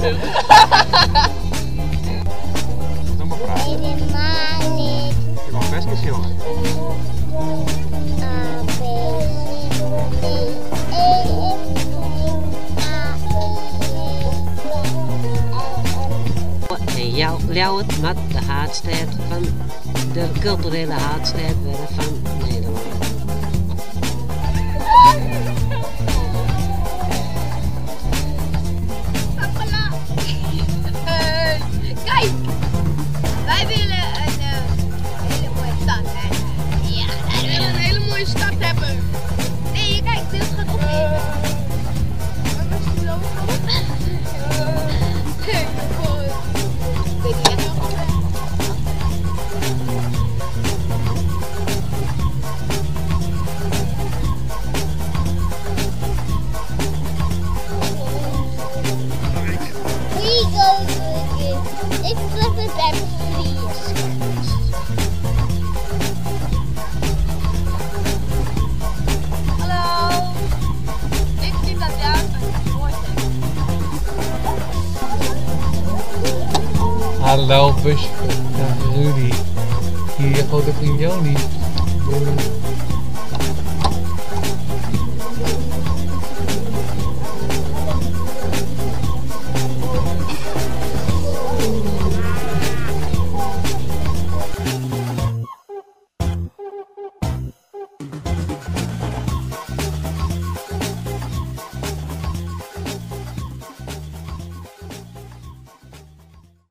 Doe mar prate. Ik wol ferske sjonge. A, B, C, D, E, F, G, H, I, J, K, L, M. En Ljouwert moat de haadstêd fan de kulturele haadstêd wurde fan Nederlân. Kijk, wij willen een hele mooie stad hebben. Ja, wij willen een hele mooie stad hebben. Nee, kijk, dit gaat opnemen. Ik weet niet echt. We go Ik tref het Fries. Hallo. Ik vind dat juist een mooi Hallo buschauffeur, dag Rudy. Hier je grote vriend Joni. Doei.